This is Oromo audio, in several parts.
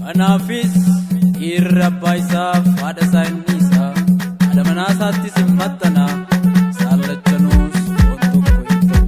Kanaafis dhiirri abbaa isaaf haadha isaa hin dhiisa, haadha manaa isaattis hin maxxana, isaan lachanuus foon tokko hin ta'u.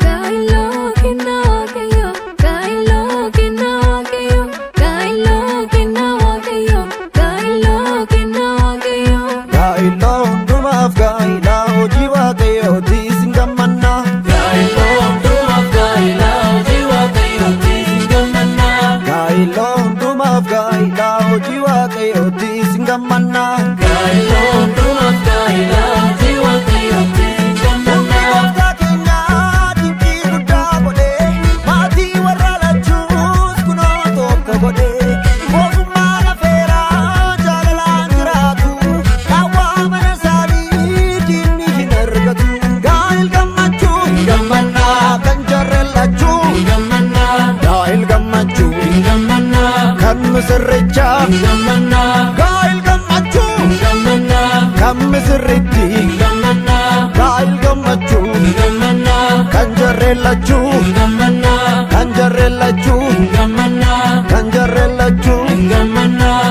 Gaa'iloo kennaa Waaqayyoo, gaa'iloo kennaa Waaqayyoo, gaa'iloo kennaa Waaqayyoo, gaa'iloo kennaa Waaqayyoo. Gaa'ilaa hundumaaf gaa'ilaa hojii Waaqayyooti isin gammannaa. Gaa'iloo hundumaaf gaa'ilaa hojii Waaqayyooti isin gammannaa. Gaa'ilaa hundumaaf gaa'ilaa hojii Waaqayyooti isin gammannaa. Gaa'iloo hundumaaf gaa'ilaa hojii Waaqayyooti isin gammannaa. Gooftaa keenyaa dinqii guddaa godhee, maatii warra lachuus kunoo tokko godhee, mootummaa lafeeraa jaalalaan jiraatu, qaawwaa mana isaanii diinni hin argatu. Gaa'il gammachuu Gammannaa. kan jarreen lachuu, Gammannaa. gaa'il gammachuu Gammannaa. kan misirrichaa, Gammannaa. gaa'il gammachuu Gammannaa. kan misirritti, Gammannaa. gaa'il gammachuu Gammannaa. kan jarreen lachuu, Gammannaa. kan jarreen lachuu, Gammannaa. kan jarreen lachuu. Gammannaa.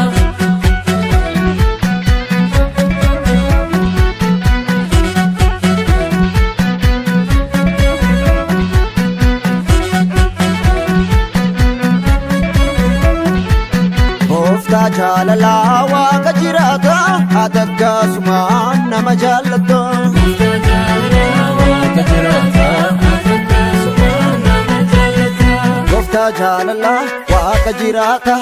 Gooftaa jaalalaa Waaqa jiraata, ati akkasumaan nama jaallatta. Waaqa jiraata, akkasumaan nama jaallata. Gooftaa jaalalaa Waaqa jiraata,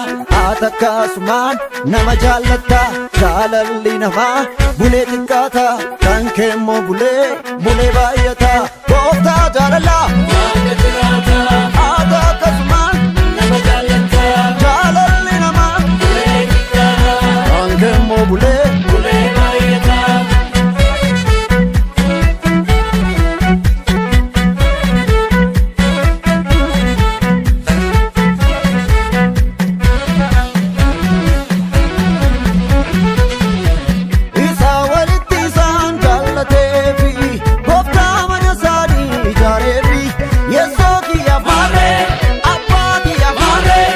ati akkasumaan nama jaallatta. Jaalalli namaa bulee xiqqaata, kan kee immoo bulee bulee baay'ata. Gooftaa jaalalaa Waaqa jiraata, ati akkasumaan nama jaallata. Jaalalli namaa Bulee xiqqaata, kan kee immoo bulee bulee baay'ata. Isaa walitti isaan jaallateefi, gooftaa mana isaanii ijaareefi, Yeessoo kiyya maarree, abbaa kiyya maarree,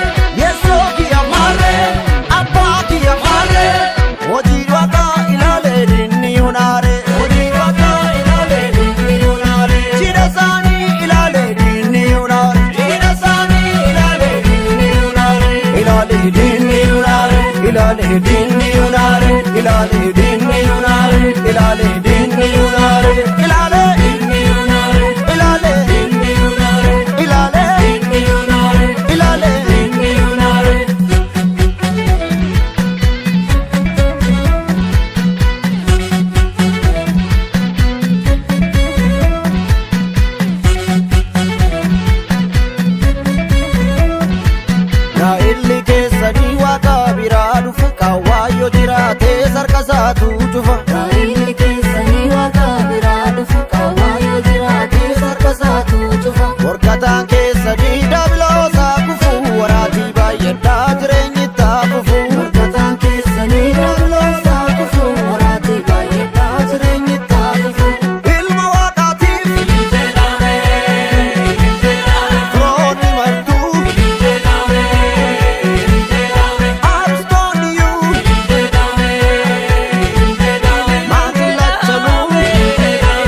Yeessoo kiyya maarree, abbaa kiyya maarree. Hojii Waaqaa ilaalee diinni yuunaaree, hojii Waaqaa ilaalee diinni yuunaaree, cidha isaanii ilaalee diinni yuunaaree, cidha isaanii ilaalee diinni yuunaaree, ilaalee diinni yuunaaree, ilaalee diinni yuunaaree, ilaalee diinni yuunaaree, ilaalee diinni yuunaaree, ilaalee Inni yuunaare, ilaalee inni yuunaare, ilaalee inni yuunaare, ilaalee. Inni yuunaare. Gaa'illi keessanii Waaqa biraa dhufa, qaawwaa yoo jiraate sarka isaatu cufa. Gaa'illi keessanii Waaqa biraa dhufa, qaawwaa yoo jiraate sarka isaatu cufa. Morkataan keessanii daabiloosaa kufu, waraatii baay'adhaa jireenyi taafufu. Morkataan keessanii daabiloosaa kufu, waraatii baay'eedhaa jireenyi taafufu. Ilma Waaqaatiif firoonni martuu, arstoonniyyuu maatiin lachanuu.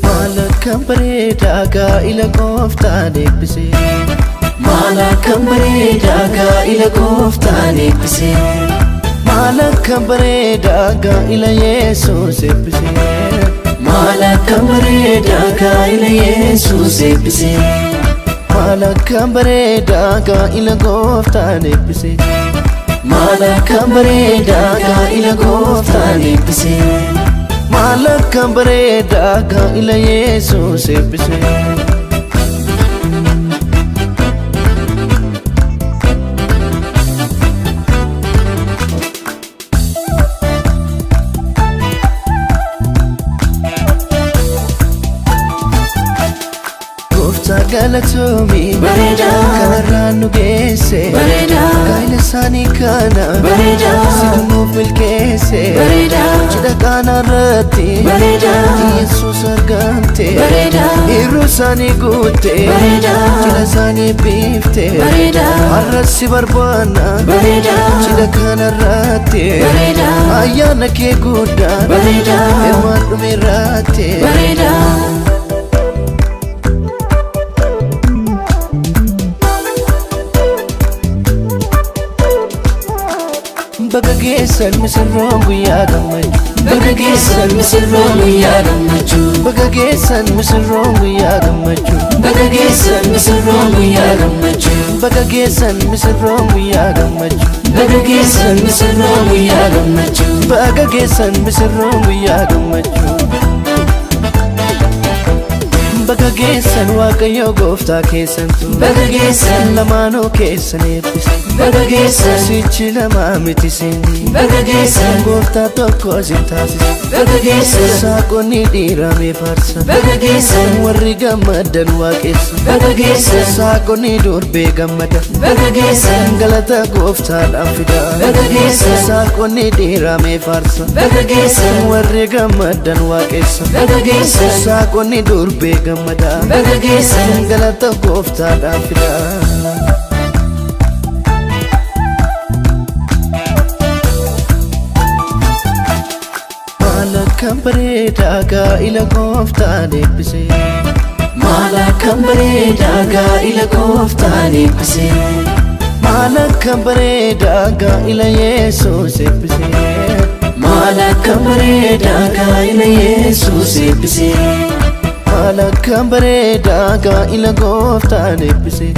Maal akkam bareedaa gaa'ila Gooftaan eebbisee. Maal akkam bareedaa gaa'ila gooftaan eebbise. Maal akkam bareedaa gaa'ila Yesuus eebbise. Maal akkam bareedaa gaa'ila Yesuus eebbise. Maal akkam bareedaa gaa'ila gooftaan eebbise. Maal akkam bareedaa gaa'ila gooftaan eebbise. Maal akkam bareedaa gaa'ila Yesuus eebbise. Gooftaa galatoomii Bareedaa. Kanarraan nu geesse. Bareedaa. Gaa'ila isaanii kana Bareedaa. Situ nuuf milkeesse. Bareedaa. Cidha kanarratti Bareedaa. Yesuus argamte. Bareedaa. Hir'uu isaanii guutte. Bareedaa. Cidha isaanii biifte. Bareedaa. Har'as si barbaanna. Bareedaa. Cidha kanarratti Bareedaa. Ayyaana kee guddaa. Bareedaa. Hirmaadhu irratti. Bareedaa. Baga geessan misirroon guyyaa gammachuu. Baga geessan misirroon guyyaa gammachuu. Baga geessan misirroon guyyaa gammachuu. Baga geessan misirroon guyyaa gammachuu. Baga geessan misirroon guyyaa gammachuu. Baga geessan misirroon guyyaa gammachuu. Baga geessan misirroon guyyaa gammachuu. Baga geessan Waaqayyo gooftaa keessantu. Baga geessan. Lamaanuu keessan eebbise. Baga geessan. Sichi lamaa miti seenii. Baga geessan. Gooftaa tokko si taasise. Baga geessan. Saaqonni dhiiramee faarsa. Baga geessan. Warri gammadan waaqessa. Baga geessan. Saaqonni durbee gammada. Baga geessan. Galata gooftaadhaaf fida. Baga geessan. Saaqonni dhiiramee faarsa. Baga geessan. Warri gammadan waaqessa. Baga geessan. Saaqonni durbee gammada. Baga geessan. Galata gooftaadhaaf fida. Maal akkam bareedaa gaa'ila gooftaan eebbise. Maal akkam bareedaa gaa'ila gooftaan eebbise. Maal akkam bareedaa gaa'ila Yesuus eebbise. Maal akkam bareedaa gaa'ila Yesuus eebbise. Maal akkam bareedaa gaa'ila gooftaan eebbise.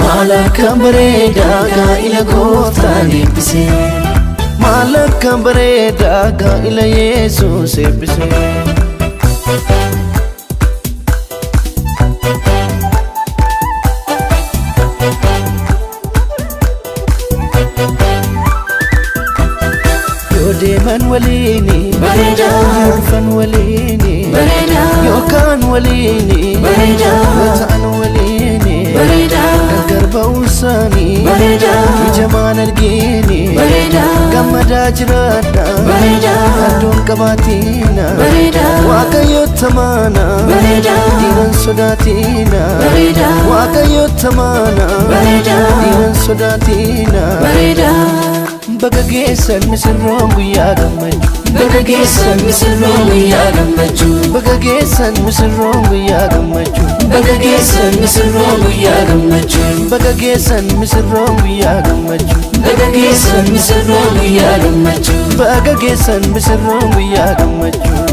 Maal akkam bareedaa gaa'ila gooftaan eebbise. Maal akkam bareedaa gaa'ila Yesuus eebbise. Yoo deeman waliini. Bareedaa. Yoo dhufan waliini. Bareedaa. Yookaan waliini. Bareedaa. Yoo ta'an waliini. Bareedaa. Gargar ba'uu isaanii. Bareedaa. Ija maan argini. Bareedaa. Gammadaa jiraadha. Bareedaa. Adduun qabaatina. Bareedaa. Waaqayyo tamaana. Bareedaa. Dhiiran sodaatina. Bareedaa. Waaqayyo tamaana. Bareedaa. Dhiiran sodaatina. Bareedaa. Baga geessan misirroon guyyaa gammachuu. Baga geessan misirroon guyyaa gammachuu. Baga geessan misirroon guyyaa gammachuu. Baga geessan misirroon guyyaa gammachuu. Baga geessan misirroon guyyaa gammachuu. Baga geessan misirroon guyyaa gammachuu. Baga geessan misirroon guyyaa gammachuu.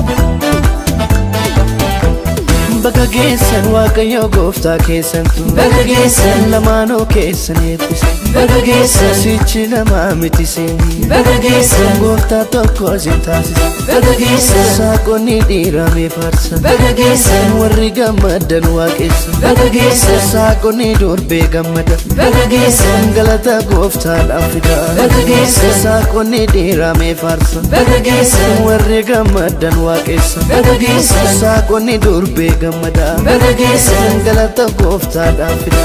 Baga geessan Waaqayyo gooftaa keessantu. Baga geessan. Lamaanuu keessan eebbise. Baga geessan. Sichi lamaa miti seenii. Baga geessan. Gooftaa tokko si taasise. Baga geessan. Saaqonni dhiiramee faarsa. Baga geessan. Warri gammadan waaqessa. Baga geessan. Saaqonni durbee gammada. Baga geessan. Galata gooftaadhaaf fida. Baga geessan. Saaqonni dhiiramee faarsa. Baga geessan. Warri gammadan waaqessa. Baga geessan. Saaqonni durbee gammada. Baga geessan. Galata gooftaadhaaf fida.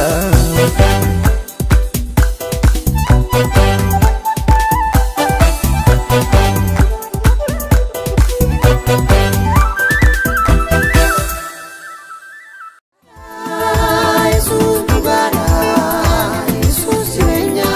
Yesuus dhugaadha, Yesuus jireenya.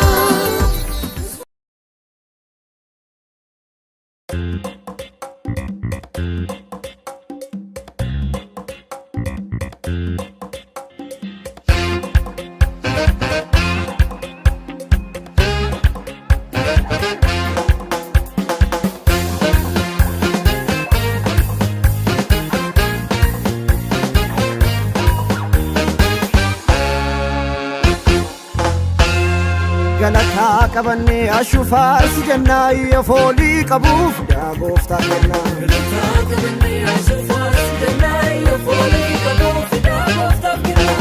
Galataa qabannee ashuu faarsi jennaa iyya foolii qabuuf daa gooftaa kennaa.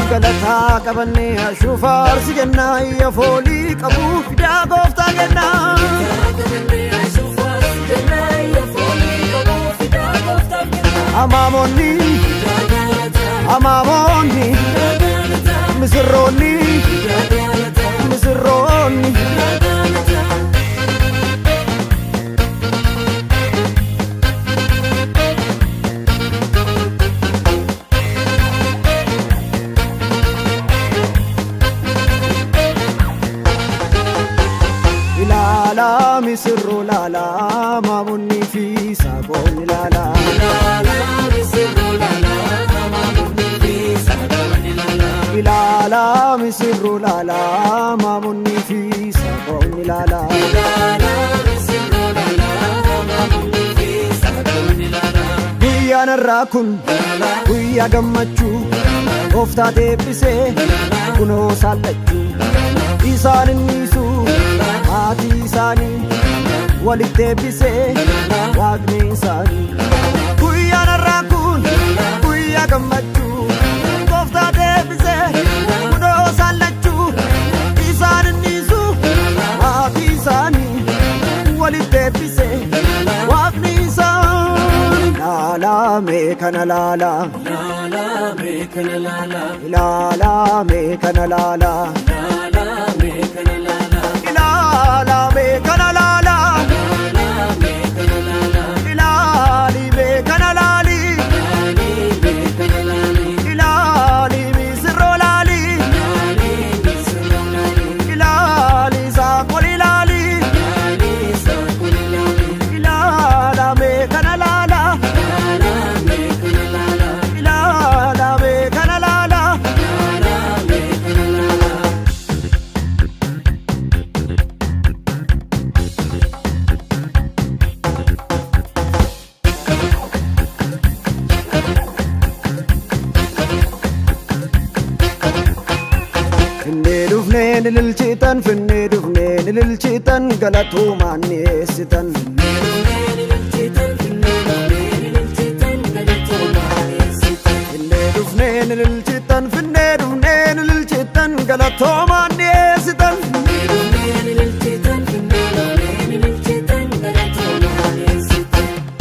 Galataa qabannee ashuu faarsi jennaa iyya foolii qabuuf daa gooftaa kennaa. Amaamonni amaamonni misirroonni misirroonni. Ilaalaa misirroo laalaa maamonni fi saaqoon ilaalaa. Ilaalaa misirroo laalaa maamonni fi saaqoon ilaalaa. Guyyaan har'aa kun guyyaa gammachuu gooftaa deebisee kunoo saallachuu isaan innisu maatii isaanii walitti deebisee waaqni isaanii. Guyyaan har'aa kun guyyaa gammachuu gooftaa deebisee kunoo saallachuu isaan innisu maatii isaanii walitti deebisee waaqni isaanii. Laalaa mee kana laalaa. Laalaa mee kana laalaa. Ilaalaa mee kana laalaa. Laalaa mee kana laalaa. Ilaalaa mee kana laalaa. Laalaa mee kana laalaa. Ilaali mee kana laali. Laalii mee kana laalii. Ilaali misirroo laali. Laalii misirroo laalii. Ilaali saaqol ilaali. Laalii saaqol laalii. Ilaalaa mee kana laalaa. Laalaa mee kana laalaa. Ilaalaa mee kana laalaa. Laalaa mee kana laalaa. Finnee dhufnee ni lilchitan finnee dhufnee ni lilchitan galatuumaan ni eessitan. Finnee dhufnee ni lilchitan finnee dhufnee ni lilchitan galatoomaan ni eessitan.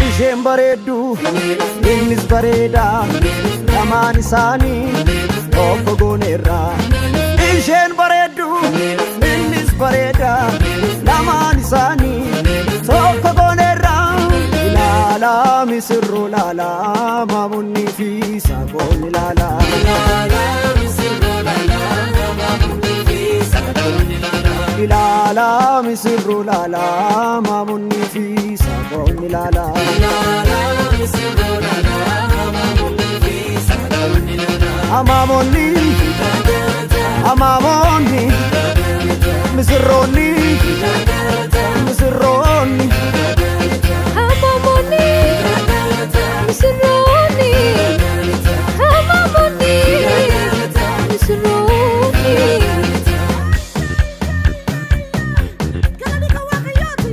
Isheen bareeddu innis bareedaa lamaan isaanii tokko gooneerra. Isheen bareeddu innis bareedaa lamaan isaanii tokko gooneerra. Ilaalaa misirroo laalaa maamonni fi saaqoon ilaalaa. Ilaalaa misirroo laalaa maamonni fi saaqoon ilaalaa. Amaamonni amaamonni misirroonni misirroonni. Amaamonni misirroonni amaamonni misirroonni. Galani kan Waaqayyooti.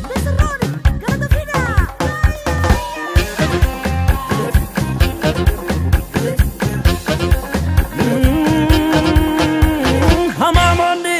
Misirroonni galata fidaa. Hamaamonni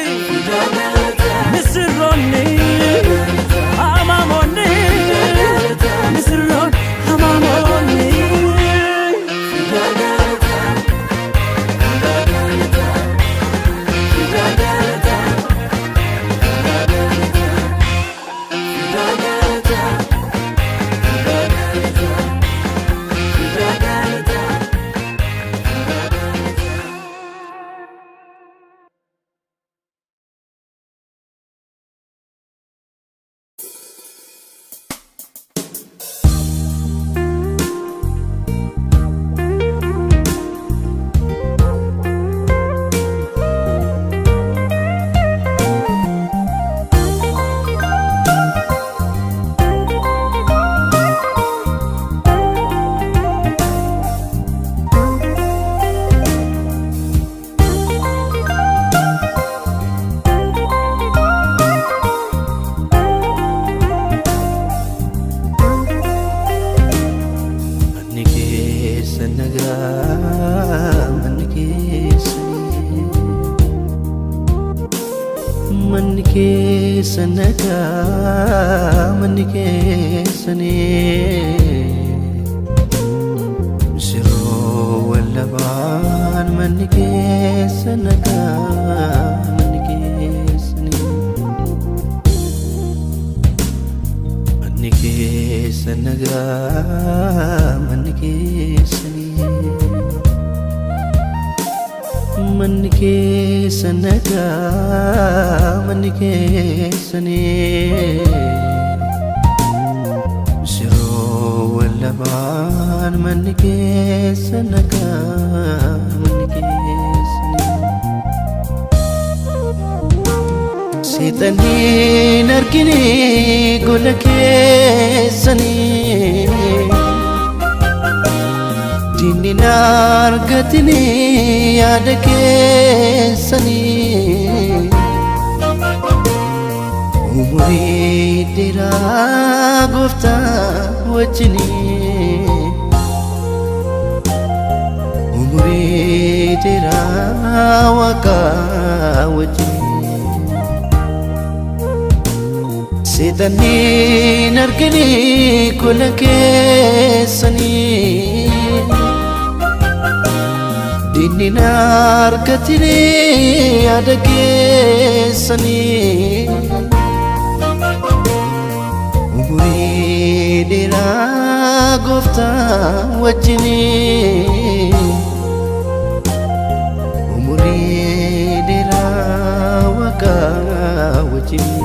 Manni keessa nagaa, manni keessanii. Misirroowwan lamaan, manni keessa nagaa, manni keessanii. Manni keessa nagaa, manni keessanii. Manni keessa nagaa, manni keessanii. Misirroowwan lamaan, manni keessa nagaa, manni keessanii. Seexanniin argine gola keessanii. Diinni na argatini yaada keessanii. Umurii dheeraa gooftaa wajjinii. Umurii dheeraa waaqaa wajjinii. Seexanniin argine gola keessanii. Diinni na argatini yaada keessanii. Umurii dheeraa gooftaa wajjinii. Umurii dheeraa waaqaa wajjinii.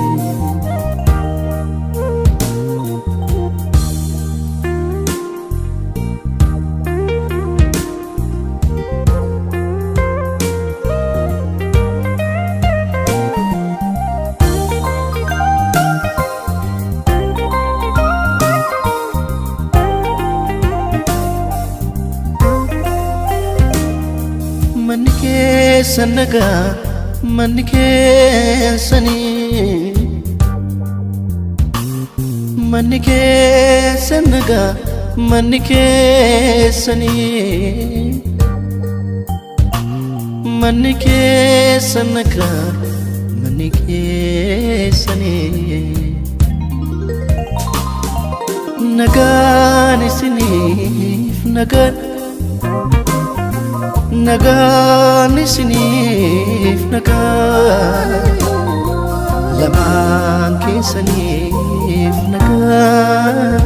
Manni keessa nagaa, manni keessanii. Manni keessa nagaa, manni keessanii. Manni keessa nagaa, manni keessanii. Nagaan isiniif nagaan, nagaan isiniif nagaan, lamaan keessaniif nagaan,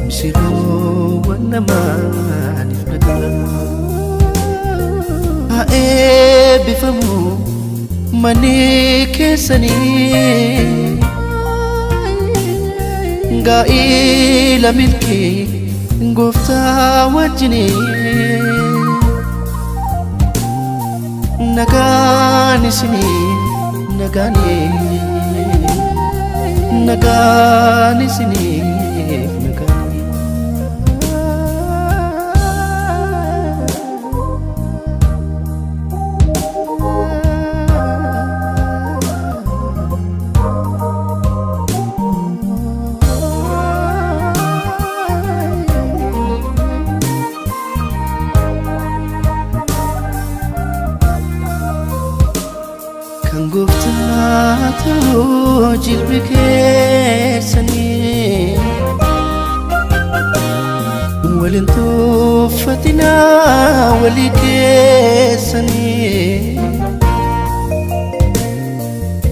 misirroowwan lamaaniif nagaan. Haa eebbifamu manni keessanii, gaa'ila milkii gooftaa wajjinii. Nagaan isinii nagaanii, nagaan isiniif nagaanii. Kan gooftaa ta'uu jilbi keessanii, waliin tuffatinaa walii keessanii.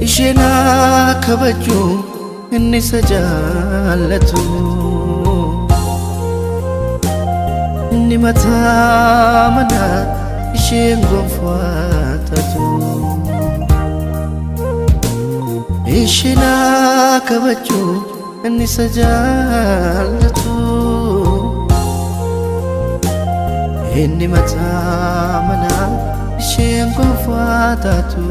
Isheen kabaju, inni isa jaallatu. Inni mataa manaa, isheen gonfaa taatu. Isheen kabaju, inni isa jaallatu. Inni mataa manaa, isheen gonfaa taatu.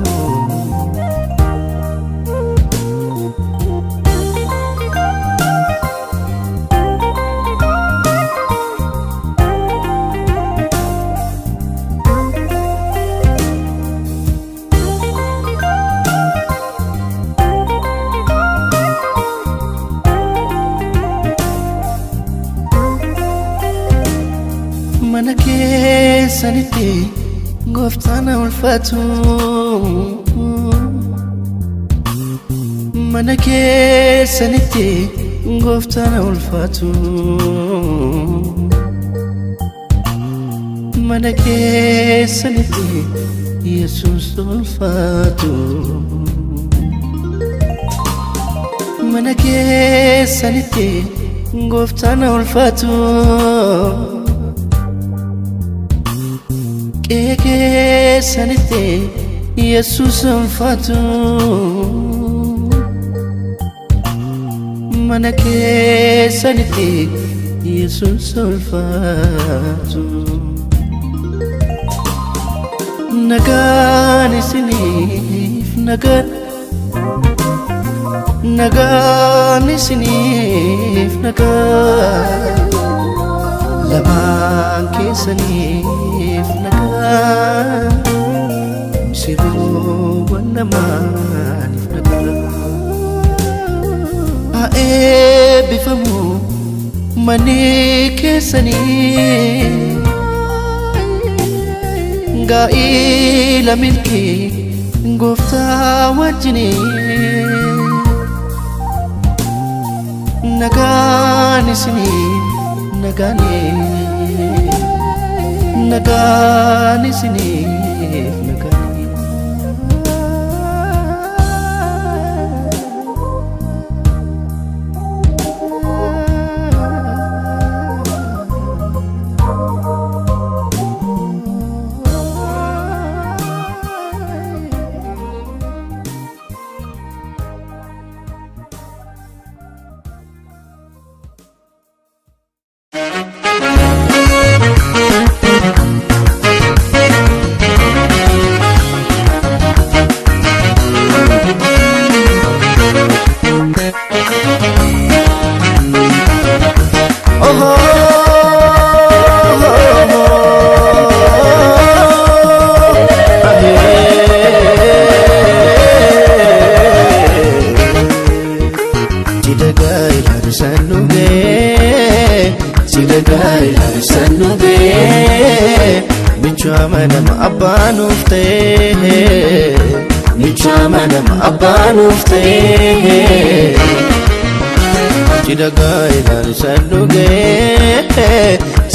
Mana keessanitti gooftaan haa ulfaatu. Mana keessanitti gooftaan ulfaatu. Mana keessanitti Yesuus ulfaatu. Mana keessanitti gooftaan ulfaatu. Qe'ee keessanitti Yesuus ulfaatu. Mana keessanitti Yesuus ulfaatu. Nagaan isiniif nagaan, nagaan isiniif nagaan, lamaan keessaniif nagaan, misiroowwan lamaaniif nagaan. Haa eebbifamu manni keessanii, gaa'ila milkii gooftaa wajjinii. Nagaan isinii nagaanii, nagaan isiniif nagaanii.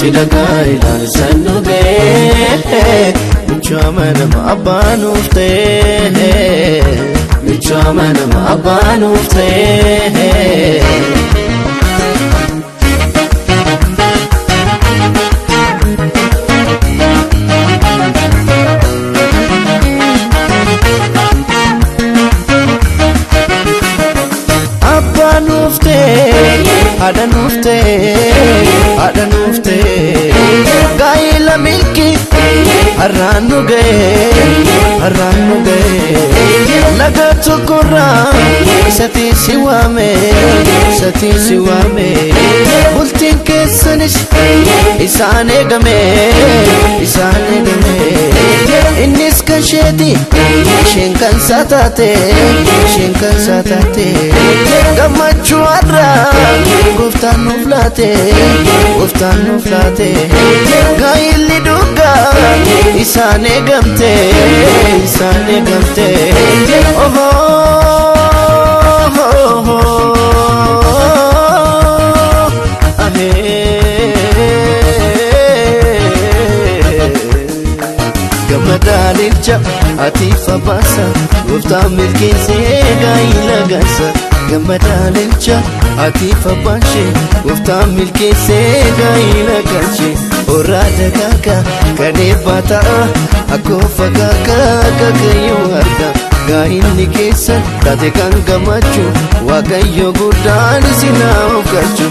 Cidha gaa'elaan isaan nu ga'ee, michuu amanama abbaa nuuf ta'ee, michuu amanama abbaa nuuf ta'ee. Abbaa nuuf ta'ee, haadha nuuf ta'ee, haadha nuuf ta'ee, gaa'ela milkii har'aan nu ga'ee, har'aan nu ga'ee, laga tokkorraa isatiin si waame, isatiin si waame, bultiin keessanis isaan eegame, isaan eegame, innis kan isheeti, isheen kan isaa taate, isheen kan isaa taate, gammachuu har'aa gooftaan nuuf laate, gooftaan nuuf laate, gaa'illi dhugaa isaan eegamte, isaan eegamte, ohoo ahee. Gammadaalilcha atiif abbaasa, gooftaan milkeessee gaa'ila gaasa. Gammadaalilcha atiif abbaashee, gooftaan milkeessee gaa'ila galche. Horaa dagaagaa kan eebbaa ta'a, akkoofa gaagaa kakayyuu arga. Gaa'illi keessa taate kan gammachuu, Waaqayyo guddaan isin haa of galchu.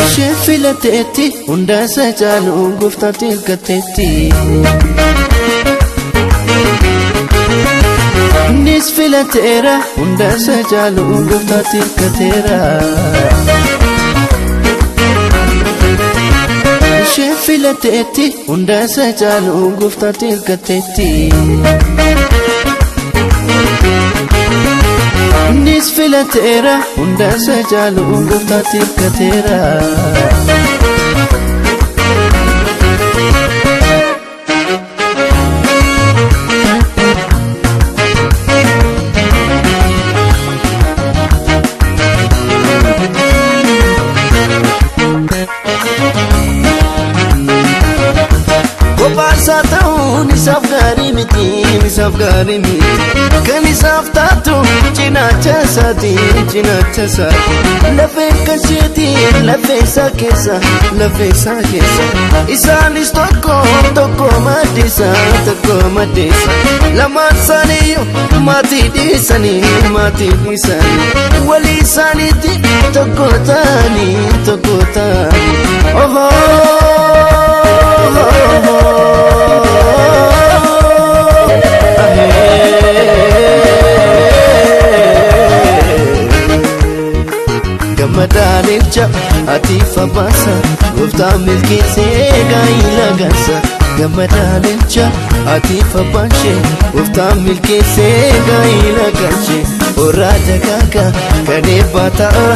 Isheen filateetti hunda isa caalu gooftaatti hirkatteetti. Innis filateera hunda isa caalu gooftaatti hirkateera. Isheen filateetti hunda isa caalu gooftaatti hirkatteetti. Innis filateera hunda isa caalu gooftaatti hirkateera. Kophaansaa ta'uun isaaf gaarii miti, isaaf gaarii miti. Kan isaaf taatu cinaacha isaati, cinaacha isaati. Lafee kasheeti, lafee isaa keessa, lafee isaa keessa. Isaanis tokko tokko maddeessa, tokko maddeessa. Lamaan isaaniiyyuu maatii dhiisanii, maatii dhiisanii. Walii isaaniitti tokko ta'anii, tokko ta'anii. Ohoo. Gammadaaleen atiif abbaasa gooftaan milkeessee gaa'ela gaasa. Gammadaaleen atiif abbaashee gooftaan milkeessee gaa'ela galche. Horaa dagaagaa kan eebbaa ta'a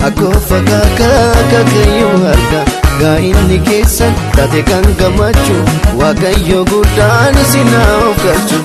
akkoofa kaakaa kaakayyuu harka. Gaa'illi keessan taate kan gammachuu Waaqayyo guddaan isin haa of galchu.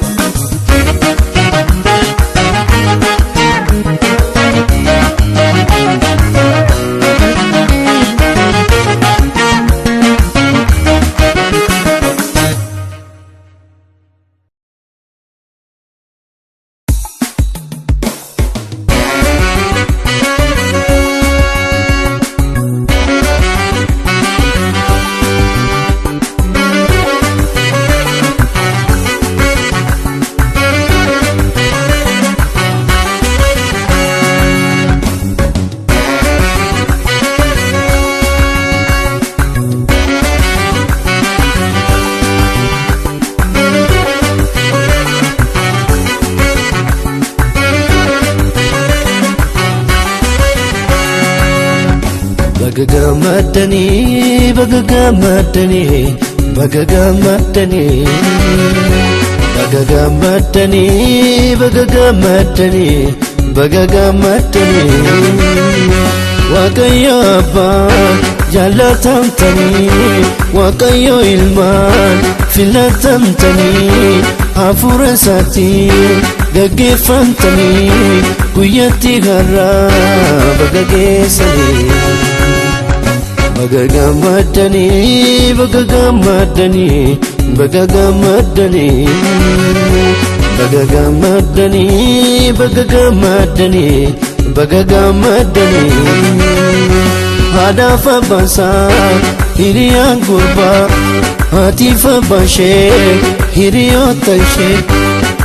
Baga gammaddanii, baga gammaddanii, baga gammaddanii. Baga gammaddanii, baga gammaddanii, baga gammaddanii. Waaqayyo abbaa jaallatamtanii, Waaqayyo ilmaan filatamtanii, hafuura isaatiin gaggeeffamtanii, guyyatti har'aa baga geessanii. Baga gammaddanii, baga gammaddanii, baga gammaddanii. Baga gammaddanii, baga gammaddanii, baga gammaddanii. Haadhaaf abbaasaa hiriyaan gurbaa, haatiif abbaan ishee hiriyoota ishee.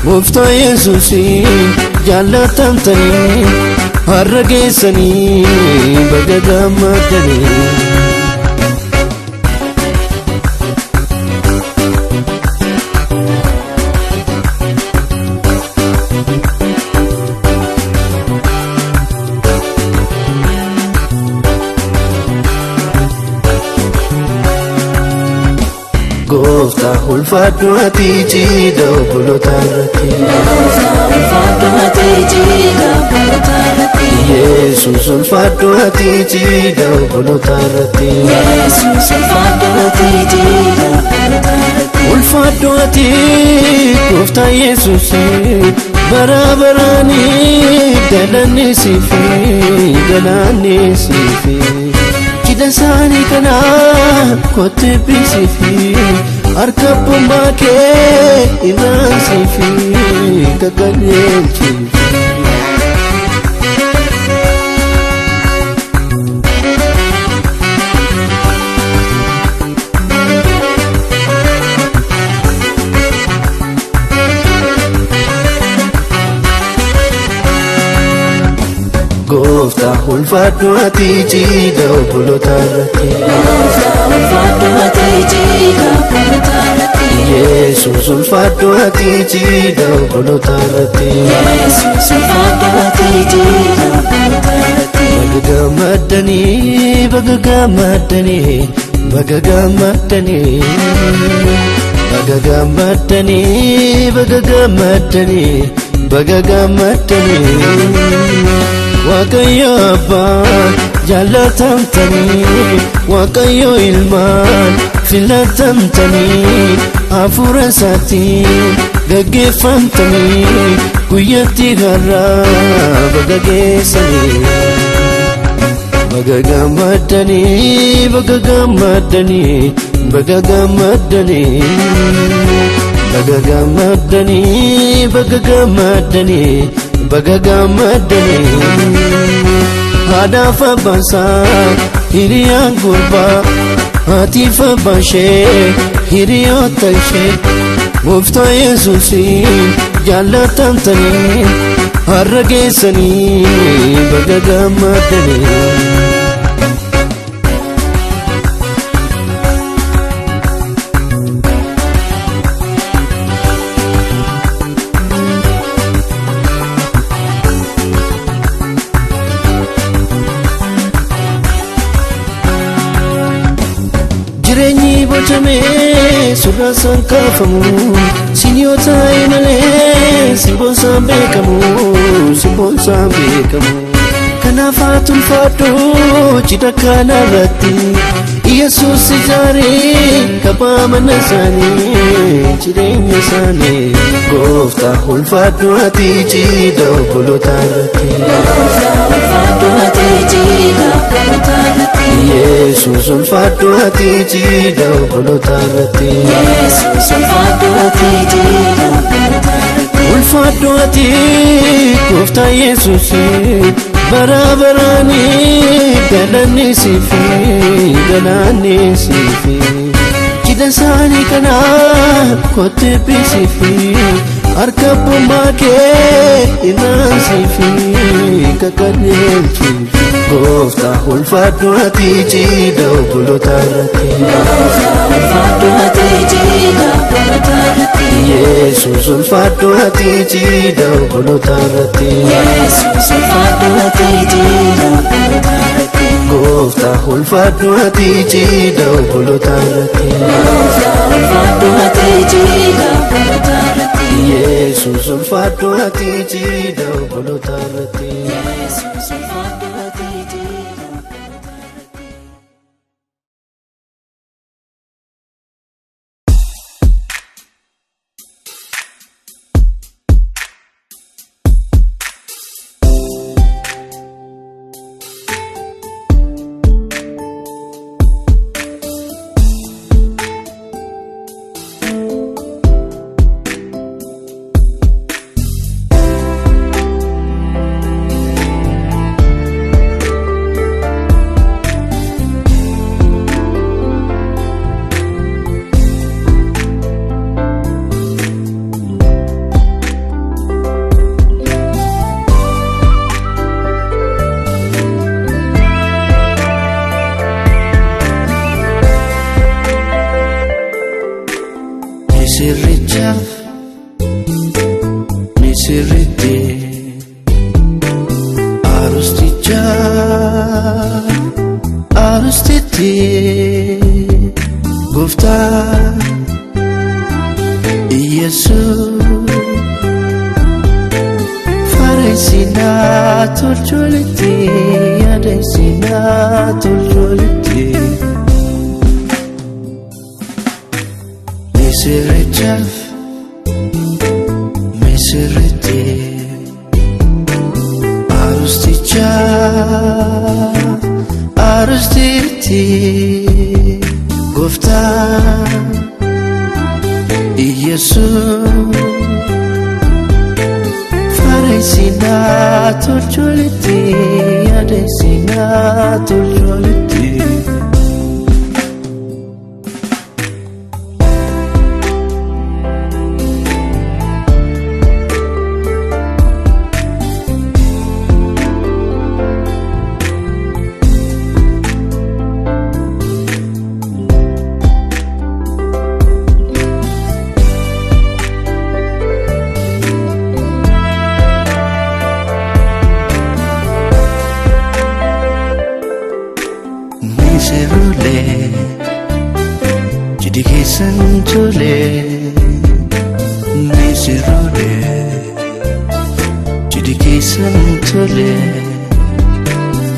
Gooftaa Yesuusiin jaallatamtanii har'a geessanii baga gammaddanii. Gooftaa ulfaadhu ati jiidha obboloota irratti. Ulfaadhu ati jiidha obboloota irratti. Yesuus ulfaadhu ati jiidha obboloota irratti. Yesuus ulfaadhu ati jiidha obboloota irratti. Ulfaadhu ati gooftaa Yesuus bara baraani galanni siifi galanni siifi. Cidha isaanii kana kottu eebbisiifi harka abbummaa kee irraan siifi qaqqajeelchiifi. Gooftaa ulfaadhu ati jiidha obboloota irratti. Gooftaa ulfaadhu ati jiidha obboloota irratti. Yesuus ulfaadhu ati jiidha obboloota irratti. Yesuus ulfaadhu ati jiidha obboloota irratti. Baga gammaddanii, baga gammaddanii, baga gammaddanii. Baga gammaddanii, baga gammaddanii, baga gammaddanii. Waaqayyo abbaan jaallatamtanii, Waaqayyo ilmaan filatamtanii, hafuura isaatiin gaggeeffamtanii, guyyatti har'aa baga geessanii. Baga gammaddanii, baga gammaddanii, baga gammaddanii, baga gammaddanii, baga gammaddanii, baga gammaddanii. Haadhaaf abbaan isaa hiriyaan gurbaa, haatiif abbaan ishee hiriyoota ishee, gooftaa Yesuusiin jaallatamtanii har'a geessanii baga gammaddanii. Jireenyi bocamee suuraan isaan kaafamu, siin yoo taa'e malee simboon isaan beekamu, simboon isaan beekamu. Kanaaf haa tulfaadhu cidha kana irratti, Yesuus ijaaree kabaa mana isaanii, jireenya isaanii. Gooftaa, ulfaadhu ati cidha obboloota irratti. Ulfaadhu ati cidha obboloota irratti. Yesuus, ulfaadhu ati cidha obboloota irratti. Yesuus, ulfaadhu ati cidha obboloota irratti. Ulfaadhu ati gooftaa Yesuus, bara baraanii galanni siifi, galanni siifi. Cidha isaanii kana kottu eebbisiifi, harka abbummaa kee irraan siifi kakaneelchiifi. Gooftaa, ulfaadhu ati cidha obboloota irratti. Ulfaadhu ati cidha obboloota irratti. Yesuus, ulfaadhu ati cidha obboloota irratti. Yesuus, ulfaadhu ati cidha obboloota irratti. Gooftaa, ulfaadhu ati cidha obboloota irratti. Ulfaadhu ati cidha obboloota irratti. Yesuus, ulfaadhu ati cidha obboloota irratti. Yesuus, ulfaadhu ati cidha obboloota irratti. Misirrichaaf misirritti, arustichaaf arustitti, gooftaa Iyesuus fareessinaa tolcholitti, yaadessinaa tolcholitti. Misirrichaaf misirritti, arustichaaf arustitti, gooftaa Iyesuus fareessinaa tolcholitti, yaadessinaa tolcholitti. Misirroolee, cidhi keessan tole. Misirroolee. keessan tole,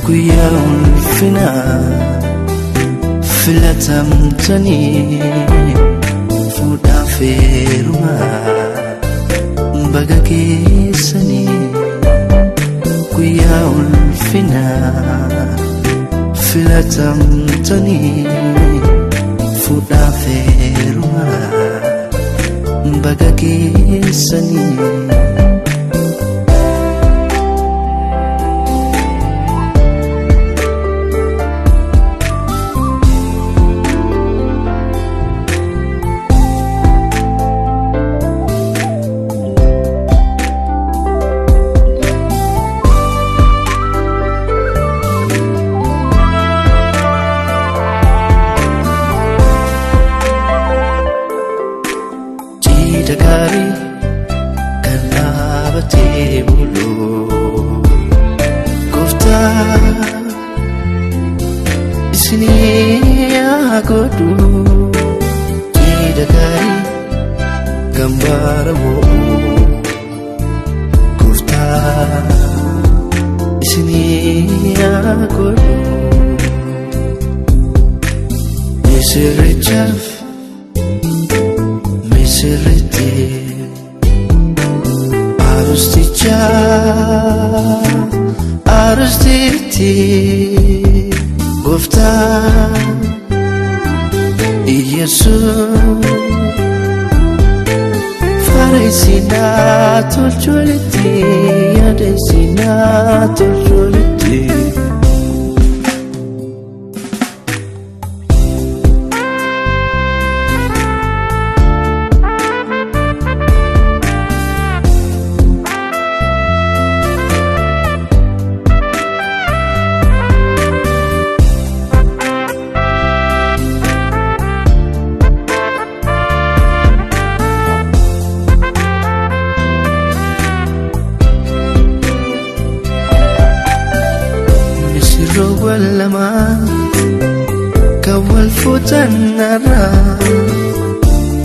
guyyaa ulfinaa filatamtanii fuudhaaf heerumaa baga keessanii, guyyaa ulfinaa filatamtanii fuudhaaf heerumaa baga keessanii. Cidha gaarii kan dhaabatee bulu, gooftaa isinii haa godhu. Cidha gaarii kan bara mo'u, gooftaa isinii haa godhu. Misirrichaaf misirritti, arusticha arustitti, gooftaa Iyesuus fareessinaa tolcholitti, yaadessinaa tolcholitti. Misirroowwan lamaa kan wal fuutan irraa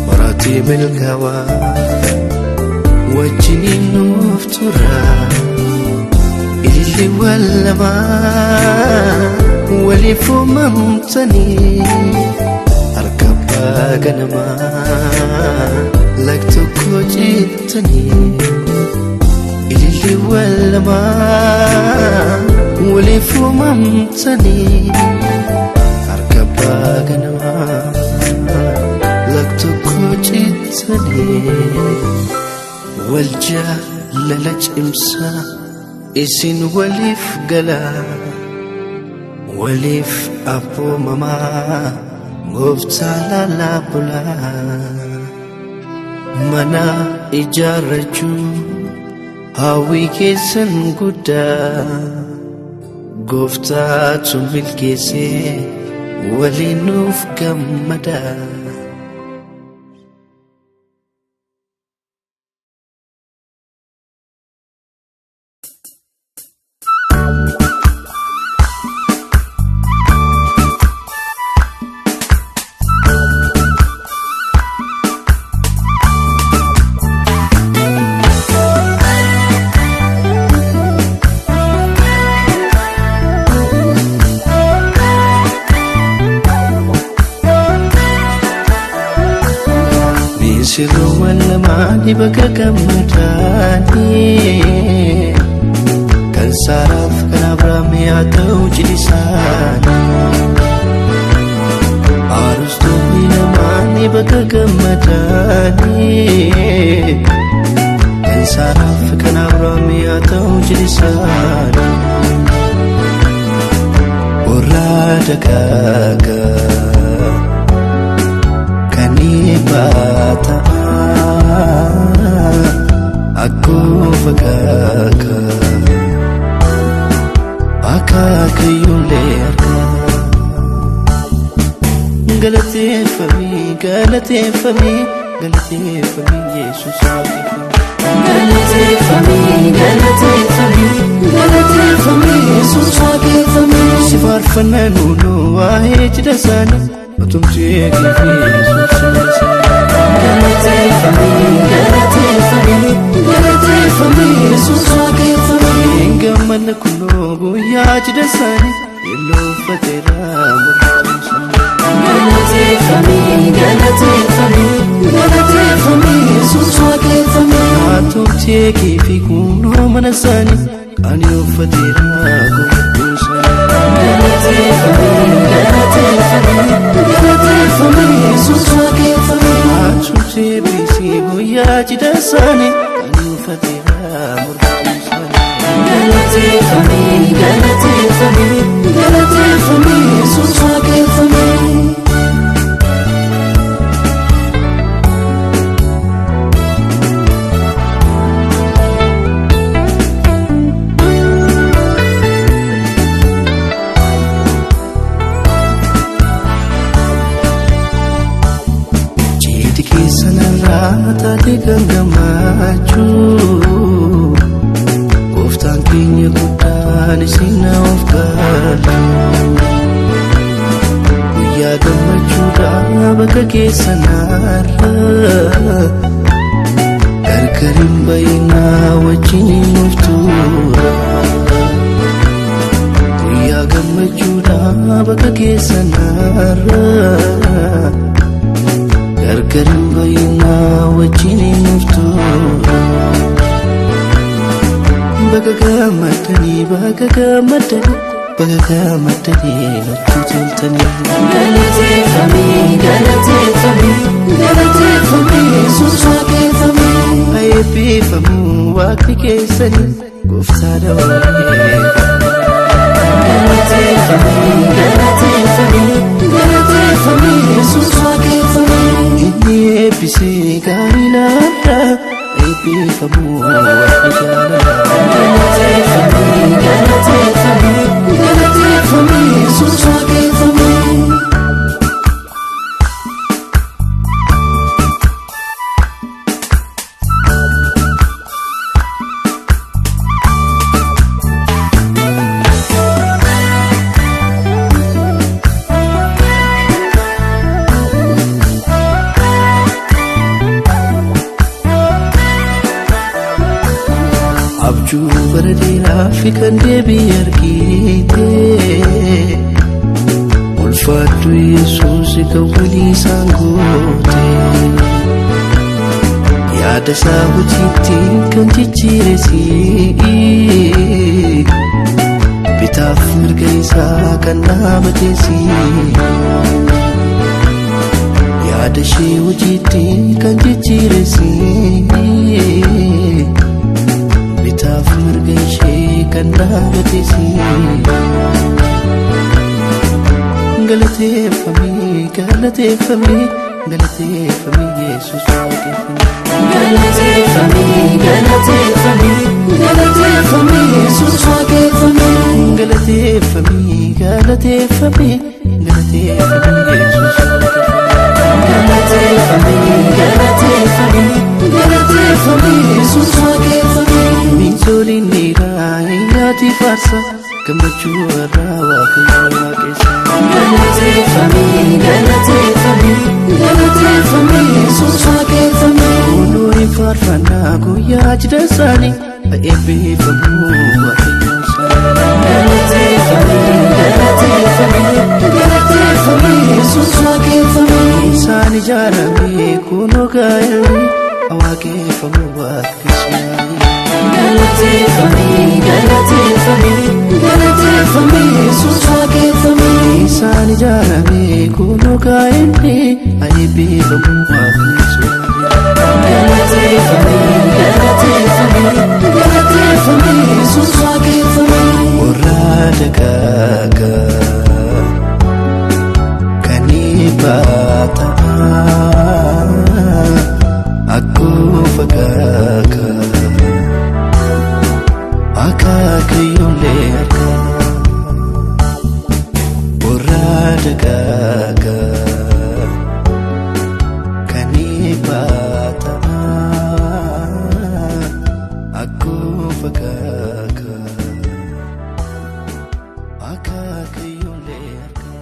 horatii milkaawaa wajjiniin nuuf tura. Ililliiwwan lamaa waliif uumamtanii harka abbaa ganamaa lak tokko cittanii. Ililliiwwan lamaa waliif uumamtanii harka abbaa ganamaa lak tokko cittanii. Wal jaalala cimsaa isin waliif galaa, waliif abboomamaa gooftaa laalaa bulaa. Mana ijaarrachuu hawwii keessan guddaa, gooftaatu milkeessee waliin nuuf gammadaa. Misirroowwan lamaanii bakka gammadaanii, kan Saaraaf kan Abrahaam haa ta'u cidhi isaanii. Arustoonni lamaanii bakka gammadanii, kan Saaraaf kan Abrahaam haa ta'u cidhi isaanii. Warra dagaagaa kan eebbaa ta'a akkoo fakkaata akaakayyuulee harkaa. Galateeffamii, galateeffamii, galateeffamii Yesuus waaqeffamii. Galateeffamii, galateeffamii, galateeffamii Yesuus waaqeffamii. Si faarfannaa nuunoo waa'ee cidha isaanii utumtuu eegee fi Yesuus simma. Galateeffamii, galateeffamii, galateeffamii Yesuus waaqeffamii. Gammanna kunoo guyyaa cidha isaanii yeelloo uffateera mormituun isaanii. Galateeffamii, galateeffamii, galateeffamii Yesuus waaqeffamii. Haatoftii fi kunoo mana isaanii qaanii uffateera mormituun isaanii. Galateeffamii, galateeffamii, galateeffamii Yesuus waaqeffamii. Haatoftii fi guyyaa cidha isaanii qaanii uffateera mormituun isaanii. Galateeffamii, galateeffamii, galateeffamii Yesuus waaqeffamii. Cidhi keessa narraa taate kan gammachuu Gooftaan keenya guddaan isin of galu Guyyaa gammachuudhaa bakka keessa narraa Gargar hin bayinaa wajjin nuuf tura Guyyaa gammachuudhaa bakka keessa narraa Gargar hin bayinaa wajjin nuuf tura Baga gammadanii baga gammadanii baga gammadanii natti toltanii. Galateeffamii, galateeffamii, galateeffamii Yesuus waaqeffamii. Eebbifamuu waaqni keessanii gooftaadha waa'ee. Galateeffamii, galateeffamii, galateeffamii Yesuus waaqeffamii. Inni eebbisee gaarii laata eebbifamuu waaqni jaalala. Galateeffamii, galateeffamii, galateeffamii Yesuus waaqeffamii. Abjuu bara dheeraa fi kan deebii argite Ulfaadhu Yesuus kan walii isaan goote Yaada isaa hojiitti kan jijjiire si'i Bitaaf mirga isaa kan dhaabate si'i Yaada ishee hojiitti kan jijjiire si'i Bitaaf mirga ishee kan dhaabate si'i Galateeffamii galateeffamii galateeffamii Yesuus waaqeffamii. Galateeffamii, galateeffamii, galateeffamii Yesuus waaqeffamii. Galateeffamii galateeffamii galateeffamii Yesuus waaqeffamii. Galateeffamii, galateeffamii, galateeffamii Yesuus waaqeffamii. Miinsoliin dhiiraa nyaati faarsa gammachuu irraa waaqayyo waaqessa. Galateeffamii, galateeffamii, galateeffamii Yesuus waaqeffamii. Kunoo hin faarfannaa guyyaa cidha isaanii eebbifamuu waaqayyo isaanii. Galateeffamii, galateeffamii, galateeffamii Yesuus waaqeffamii. Isaan ijaarame kunoo gaa'elli waaqeffamuu waaqessuudhaan. Galateeffamii, galateeffamii, galateeffamii Yesuus waaqeffamii. Isaan ijaarame kunoo gaa'elli eebbifamuu waaqessuudhaan. Galateeffamii, galateeffamii, galateeffamii Yesuus waaqeffamii. Warra dagaagaa kan eebbaa ta'aa akkoo fakaakaa akaakayyoolee harkaa. Warra dagaagaa kan eebbaa ta'aa akkoo fakaakaa. Akaakayyoolee harkaa.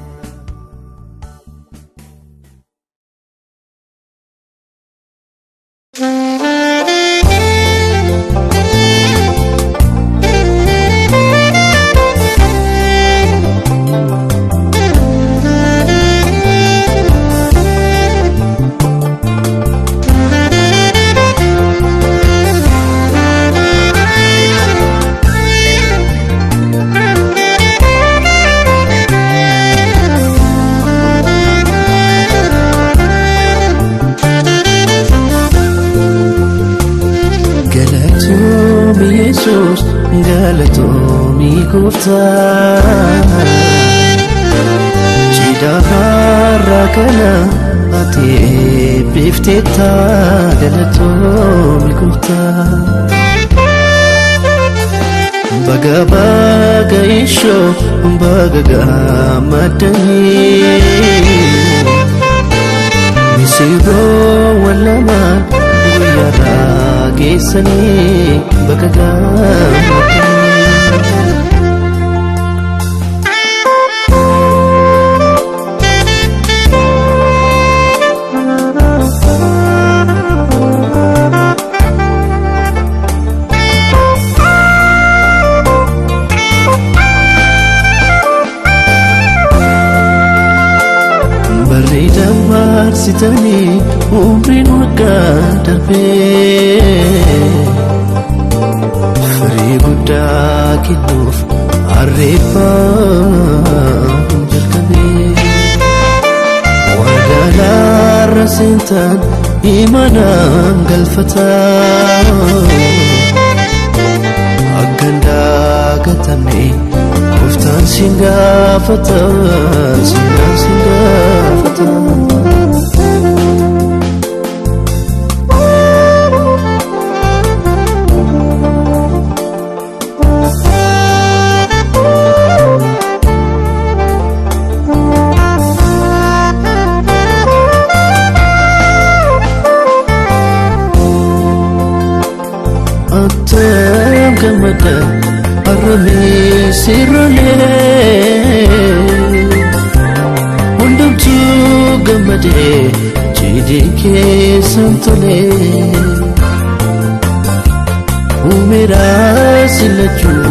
Thank you. Galatoomii gooftaa, cidha har'a kana ati eebbifteetta. Galatoomii gooftaa. Baga baga ishoo, baga gammadanii, misirroowwan lamaan guyyaarraa geessanii, baga gammadanii. Barri dabarsitanii umriin waggaa darbee firii guddaa kennuuf harreeffam jalqabee, wadaalaarra seentaan imanaan galfataa, akka hin dagatamne gooftaan siin gaafata, seenaan siin gaafata. Attam gammada harramee sirrolee, hundumtuu gammadee cidhi keessan tolee, uumeraa sillachuu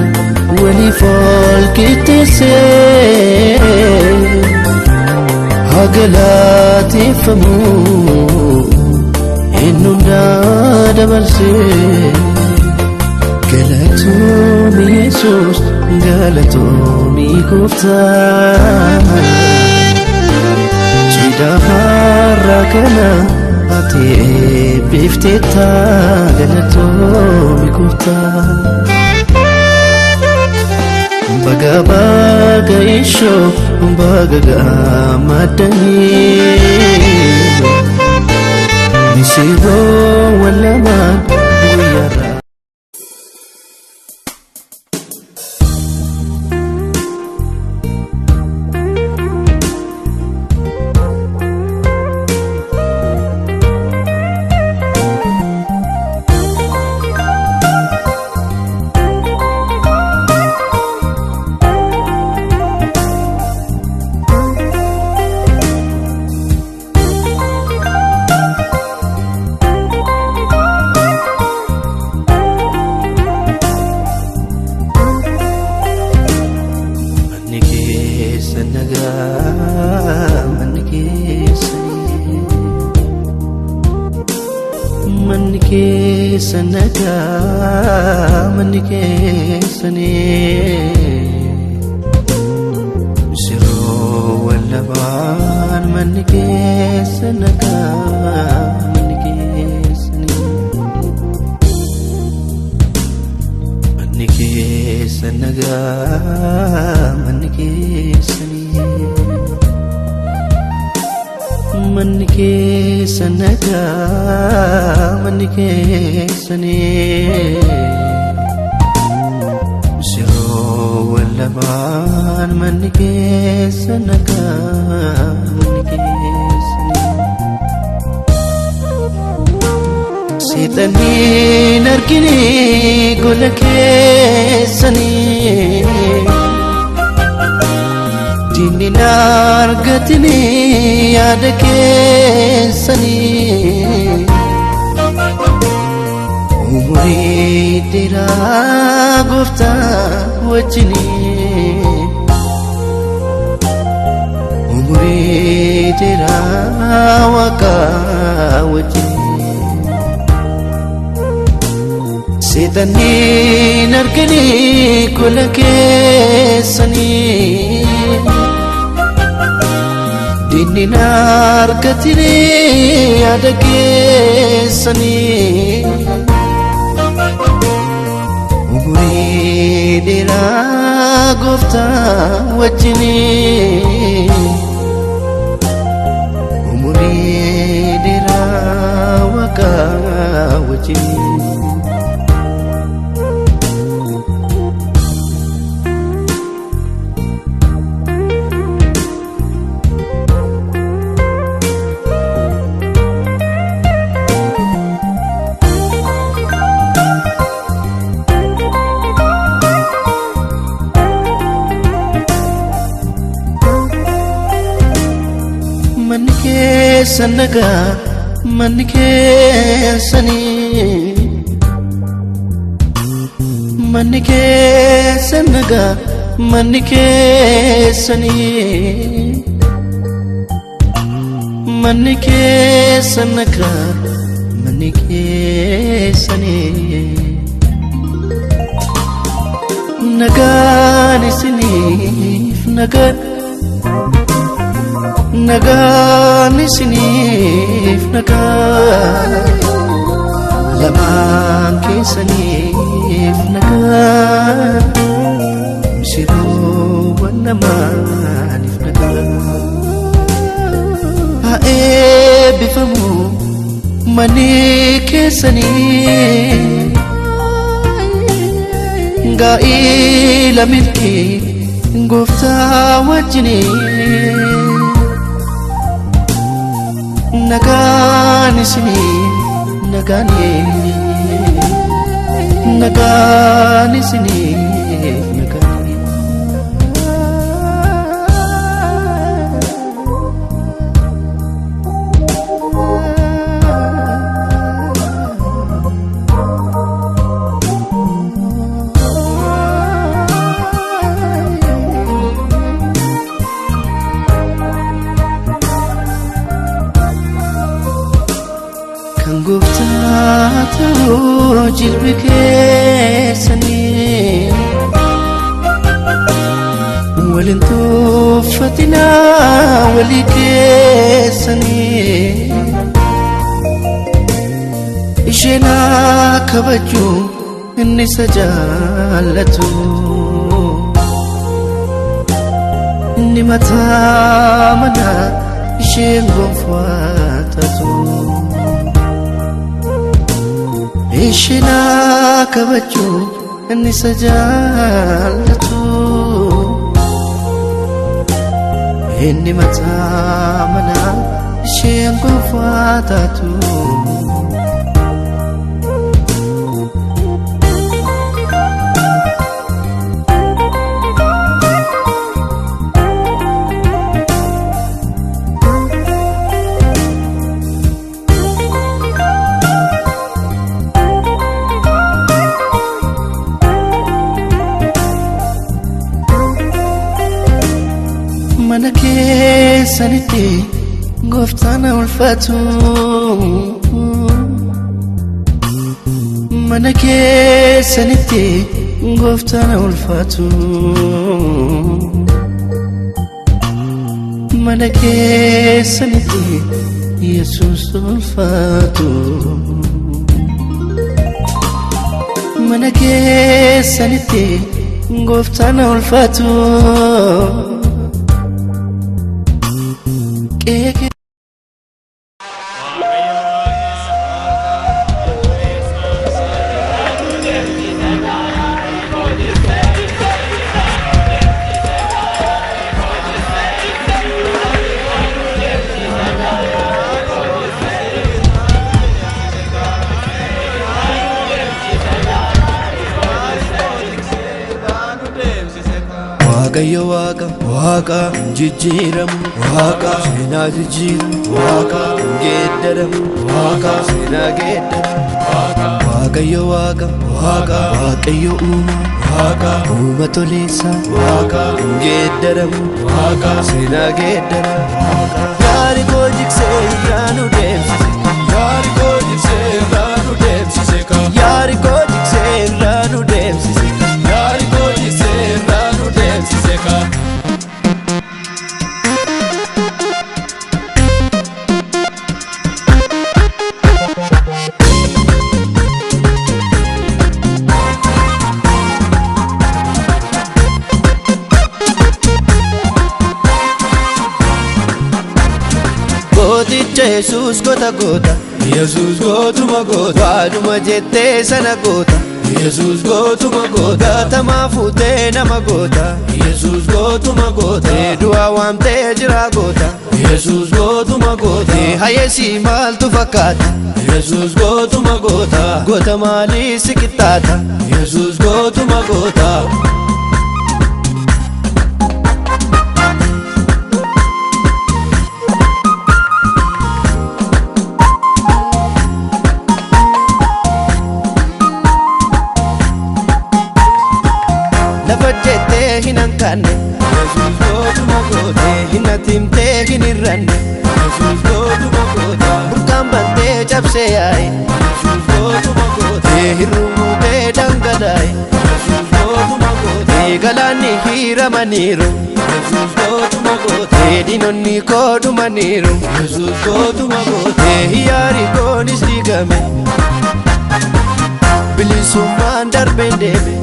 waliif ol qixxeessee, haa galateeffamu inni hundaa dabarsee. Galatoomi Yesuus, galatoomi gooftaa, cidha har'a kana ati eebbifteetta. Galatoomi gooftaa. Baga baga ishoo, baga gammadanii, misirroowwan lamaan guyyaarraa. Manni keessa nagaa, manni keessanii, manni keessa nagaa, manni keessanii, misirroowwan lamaan, manni keessa nagaa, manni keessanii. Manni keessa nagaa, manni keessanii, manni keessa nagaa, manni keessanii, misirroowwan lamaan, manni keessa nagaa, manni keessanii. Seexanniin argine gola keessanii, diinni na argatine yaada keessanii, umurii dheeraa gooftaa wajjinii, umurii dheeraa waaqaa wajjinii. Seexanniin argine gola keessanii, diinni na argatine yaada keessanii, umurii Umurii dheeraa gooftaa wajjinii, umurii dheeraa waaqa wajjinii. Manni keessan nagaa, manni keessanii, manni keessan nagaa, manni keessanii, manni keessan nagaa, manni keessanii. Nagaan isiniif nagaan, nagaan isiniif nagaan, lamaan keessaniif nagaan, misiroowwan lamaaniif nagaan. Haa eebbifamu manni keessanii, gaa'ila milkii gooftaa wajjinii. Nagaan isinii nagaanii, nagaan isinii nagaanii. Kan gooftaa ta'uu jilbi keessanii, waliin tuffatinaa walii keessanii. Isheen kabaju, inni isa jaallatu, inni mataa manaa, isheen gonfaa taatu. Isheen kabaju, inni isa jaallatu, inni mataa manaa, isheen gonfaa taatu. Mana keessanitti gooftaan ulfaatu. Mana keessanitti gooftaan ulfaatu. Mana keessanitti Yesuus ulfaatu. Mana keessanitti gooftaan ulfaatu. Qe'ee. Waaqayyo waaqa, waaqa jijjiiramu, waaqa seenaa jijjiiramu, waaqa geeddaramu, waaqa seenaa geeddaramu. Waaqayyo waaqa, waaqa, waaqayyo uuma, waaqa uuma toleessa, waaqa geeddaramu, waaqa seenaa geeddaramu. Yaari koo jigsee irraa nu deemsise, yaari koo jigsee irraa nu deemsise, yaari koo jigsee irraa nu deemsise, yaari koo jigsee irraa nu deemsise ka. Gooticha Yesuus goota goota. Yesuus gootuma goota. Waanuma jettee sana goota. Yesuus gootuma goota. Gaatamaa fuutee nama goota. Yesuus gootuma goota. Du'a waamtee jira goota. Yesuus gootuma goota. Hayeesii maaltu fakkaata? Yesuus gootuma goota. Goota maalii si qixxaata? Yesuus gootuma goota. Lafa jettee hin hanqanne. Yesuus gootuma goota. Hin atimtee hin hir'anne. Yesuus gootuma goota. Burqaan bantee cabsee yaa'e. Yesuus gootuma goota. Hir'uutee dhangalaa'e. Yesuus gootuma goota. Galaanni hiiramaniiru. Yesuus gootuma goota. Diinonni koo dhumaniiru. Yesuus gootuma goota. Hiyyaari koonis diigame. Bilisummaan darbeen deeme.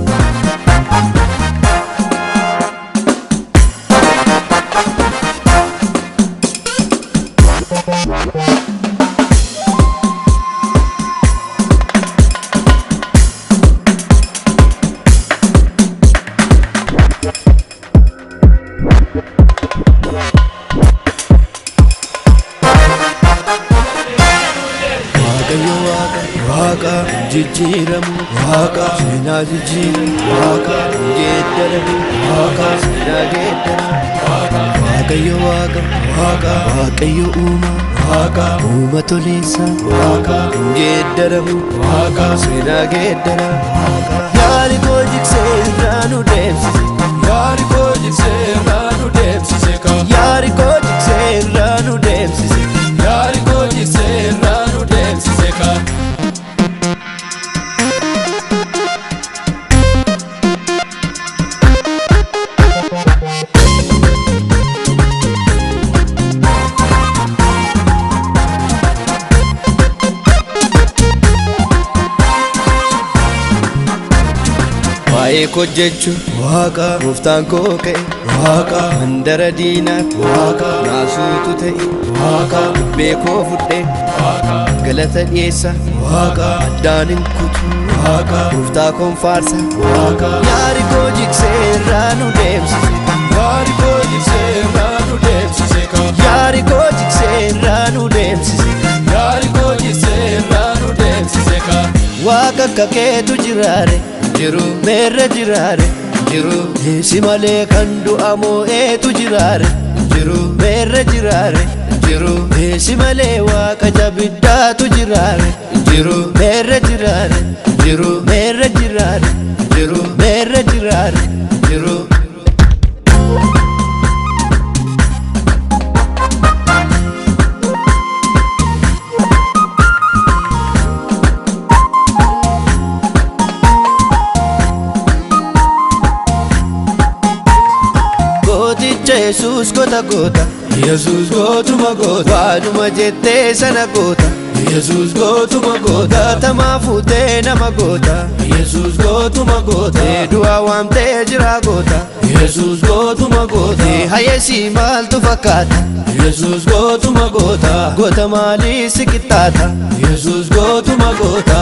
Waaqayyo waaqa waaqa jijjiiramu waaqa seenaa jijjiiramu waaqa geeddaramu waaqa seenaa geeddaramu Waaqayyo waaqa waaqa Waaqayyo uuma waaqa uuma toleessa waaqa geeddaramu waaqa seenaa geeddara yaari koo jigsee irraa nu deemsise Yaari koo jigsee irraa nu deemsise ka. Yaari koo jigsee irraa nu deemsise. Yaari koo jigsee irraa nu deemsise ka. Waa'ee koo jechuun waaqa gooftaan koo ka'e waaqa mandara diinaatti waaqa naasuutu ta'e waaqa dubbee koo fudhe Waaqa galata dhiyeessa waaqa addaan hin kutu waaqa gooftaa koon faarsa waaqa. Yaari koo jigsee irraa nu deemsise. Yaari koo jigsee irraa nu deemsise ka. Yaari koo jigsee irraa nu deemsise. Yaari koo jigsee irraa nu deemsise ka. Waaqa akka keetu jiraare Jiru meerre jiraare jiru si malee kan du'a moo'eetu jiraare jiru meerre jiraare jiru si malee waaqa jabiddaatu jiraare jiru meerre jiraare jiru meerre jiraare jiru meerre jiraare. jiru. Gooticha Yesuus goota goota. Yesuus gootuma goota. Waanuma jettee sana goota. Yesuus gootuma goota. Gaatamaa fuutee nama goota. Yesuus gootuma goota. Du'a waamtee jira goota. Yesuus gootuma goota. Hayeesii maaltu fakkaata? Yesuus gootuma goota. Goota maalii si qixxaata? Yesuus gootuma goota.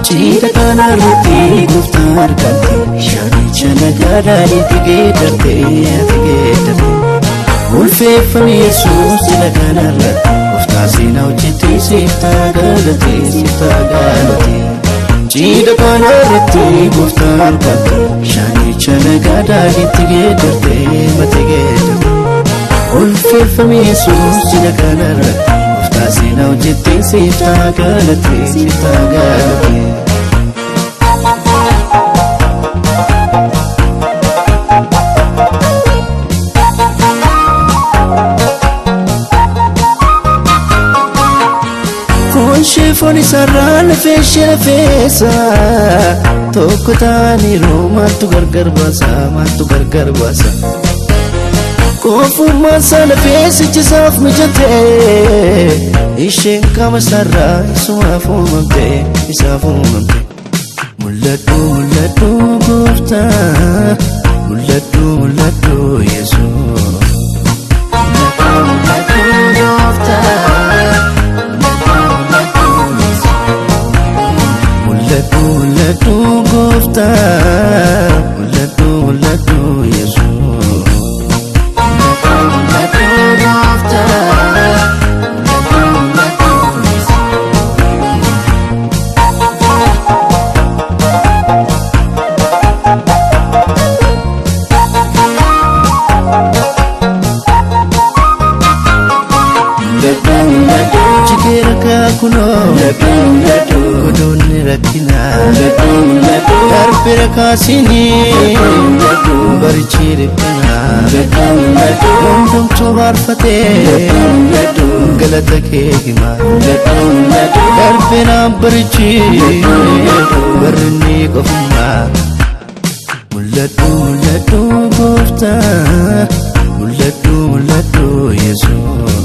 Ciida kanarratti gooftaan argatte shanicha nagaadhaan itti geeddarte ati geeddarte. Ulfeeffame Yesuus jila kanarratti gooftaa seenaa hojjettee siif ta'a siif ta'a galate. Ciida kanarratti gooftaan argatte shanicha nagaadhaan itti geeddarte mati geeddarte. Ulfeeffame Yesuus jila kanarratti gooftaa seenaa hojjettee. hojjettee siif ta'a galatee siif ta'a galatee. Foon ishee foon isaarraa lafee ishee lafeessa tokko ta'aniiru maaltu gargar baasa maaltu gargar baasa. Koofummaan isaa lafee sichisaaf mijatee isheen qaama isaarraa isumaaf uumamte isaaf uumamte. Mul'adhu mul'adhu gooftaa mul'adhu mul'adhu Yesuus. Mul'adhu mul'adhu gooftaa. Mul'adhu mul'adhu gooftaa mul'adhu mul'adhu Yesuus. Mul'adhu mul'adhu gooftaa mul'adhu mul'adhu Yesuus. Jikeera kaakunoo godoonni rakkinaa darbira kaasinii barichi dhiphinaa hundumtuu baarfatee galata kee himaa darbinaan barichi barrinni qofummaa mul'adhu mul'adhu gooftaa mul'adhu mul'adhu Yesuus.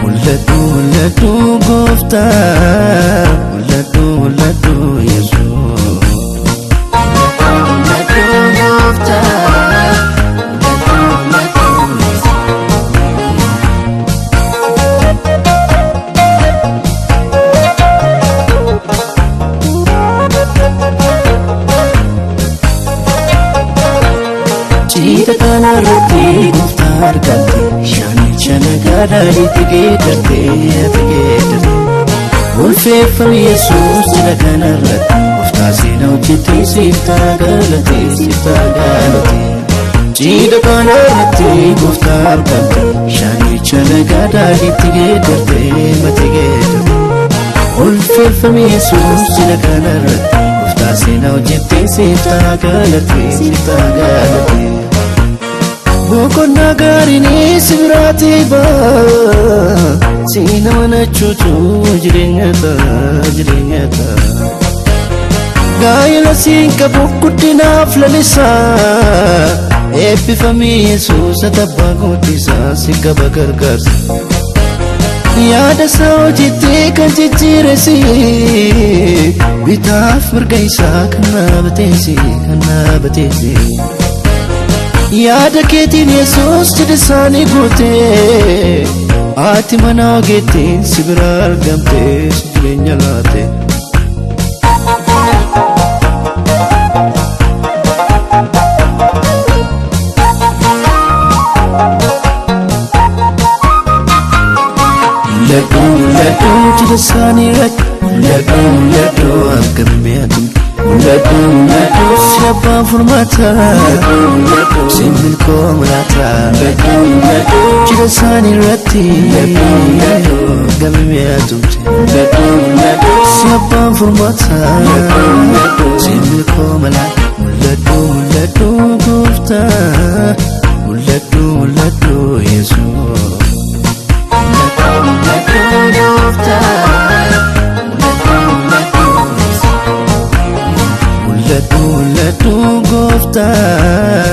Mul'adhu mul'adhu gooftaa mul'adhu mul'adhu Yesuus. Mul'adhu gooftaa mul'adhu mul'adhu Yesuus. Ciita kanarratti gooftaa argatte shaanicha nagaadhaan itti geeddarte ati geeddarte. Ulfeeffame Yesuus jira kanarratti gooftaa seenaa hojjettee siif ta'a galatee siif ta'a galatee. Ciita kanarratti gooftaa argatte shaanicha nagaadhaan itti geeddarte mati geeddarte. Ulfeeffame Yesuus jira kanarratti gooftaa seenaa hojjettee siif ta'a galatee siif ta'a galatee. Boqonnaa gaariin si biraatti ba'a si nama nachuutu jireenya ta'a jireenya ta'a. Gaa'ela siin qabu guddinaaf lalisaa eebbifamii Yesuus abbaa guddisaa si qaba gargaarsa. Yaada isaa hojiitti kan jijjiiresi bitaaf mirga isaa kan dhaabateesi kan dhaabateesi. Yaada keetiin Yesuus jedhe isaanii guute haati mana ogeettiin si bira argamte si jireenya laate. Mul'adhu mul'adhu jedhe isaanii irratti mul'adhu mul'adhu argamee atumte. Mul'adhu mul'adhu si abbaan furmaata si milkoo mulaata jira isaanii irratti gamimee atumte si abbaan furmaata si milkoo mulaata mul'adhu mul'adhu gooftaa mul'adhu mul'adhu Yesuus. Mul'adhu mul'adhu gooftaa mul'adhu mul'adhu Yesuus. Mul'adhu mul'adhu gooftaa.